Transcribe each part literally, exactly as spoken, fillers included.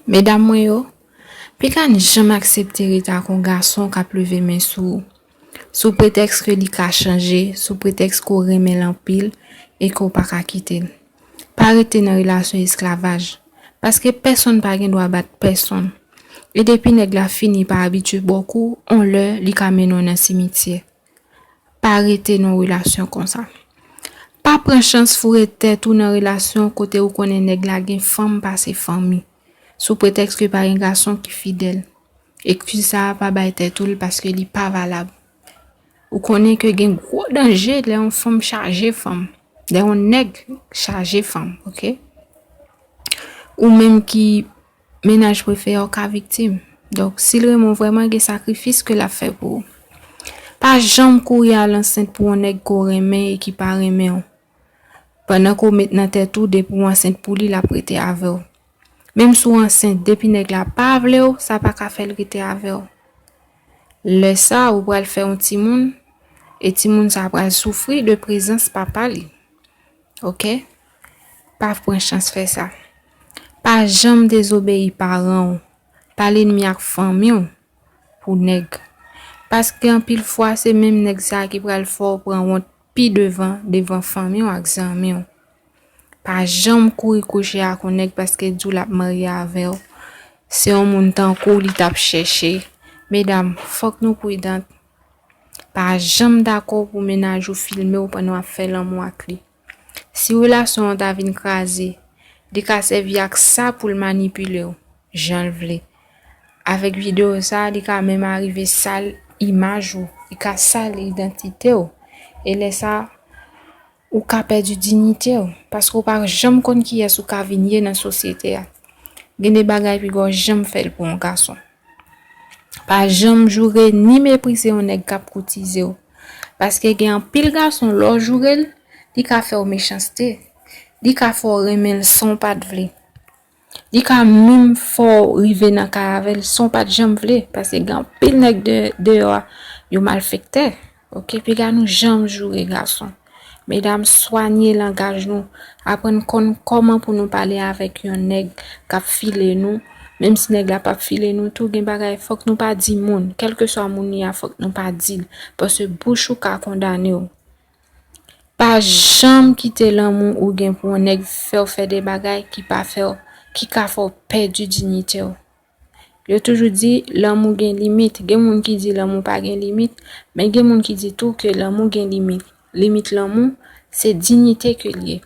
Medam mwen yo, piga n janm aksepte ret ak yon gason k ap leve men sou ou, sou pretèks ke li ka chanje, sou pretèks ke w renmen l anpil e ke w pa ka kite l. Pa rete nan relasyon esklavaj, paske pèsonn pa gen dwa bat pèsonn. E depi nèg la fini pa abitye ba w kou, on lè li ka mennen w nan simityè. Pa rete nan relasyon konsa. Pa pran chans foure tèt ou nan relasyon kote ou konnen nèg la gen fanm pase fanmi, sou pretèks ke pa gen gason ki fidèl. Eskiz sa a pa bay tèt ou l paske li pa valab. Ou konnen ke gen gwo danje lè yon fanm chaje fanm, lè yon nèg chaje fanm, oke? Ou menm ki mennaj prefere w ka viktim. Donk, si l renmen w vrèman, gen sakrifis ke l ap fè pou ou. Pa janm kouri al ansent pou yon nèg ke w renmen e ki pa renmen w. Pandan ke w met nan tèt ou, depi w ansent pou li, l ap rete avè w. Menm si w ansent, depi nèg la pa vle w, sa pa ka fè l rete avè w. Lè sa, ou pral fè yon timoun, e timoun sa pral soufri de prezans papa li. Oke? Pa pran chans fè sa. Pa janm dezobeyi paran w. Pa lènmi ak fanmi w pou nèg. Paske anpil fwa, se menm nèg sa a ki pral fè w pran wont pi devan, devan fanmi w ak zanmi w. Pa janm kouri kouche ak yon nèg paske l di w l ap marye avè w. Se yon moun tankou w li t ap chèche. Medam, fòk nou pridant. Pa janm dakò pou mennaj ou filme w pandan w ap fè lanmou ak li. Si relasyon an ta vin kraze, li ka sèvi ak sa pou l manipile w, jan l vle. Avèk videyo sa a, li ka menm arive sal imaj ou, li ka sal idantite w. E lè sa a, ou ka pèdi diyite w, paske w pa janm konn kiyès ou ka vin ye nan sosyete a. Gen de bagay piga w janm fè l pou yon gason. Pa janm joure ni meprize yon nèg k ap koutize w. Paske gen anpil gason, lè w joure l, li ka fè w mechanste. Li ka fè w renmen l san w pa t vle. Li ka menm fè w rive nan kay avè l san w pa t janm vle. Paske gen anpil nèg de, deyò a, yo malfektè. Oke, piga nou janm joure gason. Medam, swanye langaj nou. Aprann konn kòman pou nou pale avèk yon nèg k ap file nou. Menm si nèg la p ap file nou tou, gen bagay fòk nou pa di moun. Kèlkeswa moun li a, fòk nou pa di l. Paske bouch ou ka kondane w. Pa janm kite lanmou ou gen pou yon nèg fè w fè de bagay ki pa fè w, ki ka fè w pèdi diyite w. Yo toujou di, lanmou gen limit. Gen moun ki di lanmou pa gen limit, men gen moun ki di tou ke lanmou gen limit. Limit lanmou, se diyite ke l ye.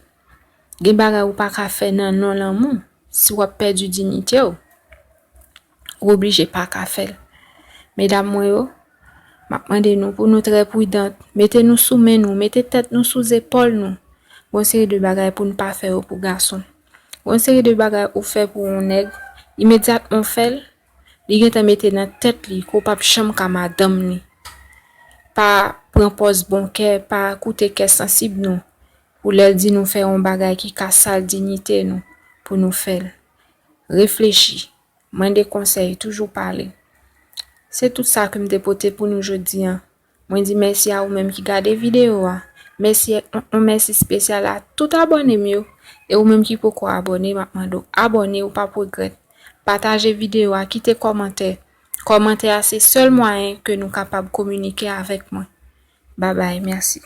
Gen bagay ou pa ka fè nan non lanmou, si w ap pèdi diyite w, ou oblije pa ka fè l. Medam mwen yo, m ap mande nou pou nou trè pridant, mete nou sou men nou, mete tèt nou sou zepòl nou. Gon seri de bagay pou n pa fè yo pou gason. Gon seri de bagay ou fè pou yon nèg, imedyatman w fè l, li gentan mete nan tèt li ke w p ap janm ka madanm li. Pa pran pòz bon kè, pa koute kè sansib nou, pou lè l di nou fè yon bagay ki ka sal diyite nou, pou nou fè l. Reflechi, mande konsèy, toujou pale. Se tout sa ke m te pote pou nou jodi a. Mwen di mèsi a ou menm ki gade videyo a. Mèsi, yon, yon mèsi espesyal a tout abòne m yo. E ou menm ki poko abòne, m ap mande w abòne, ou p ap regrèt. Pataje videyo a, kite kòmantè. Kòmantè a se sèl mwayen ke nou kapab kominike avèk mwen. Babay, mèsi.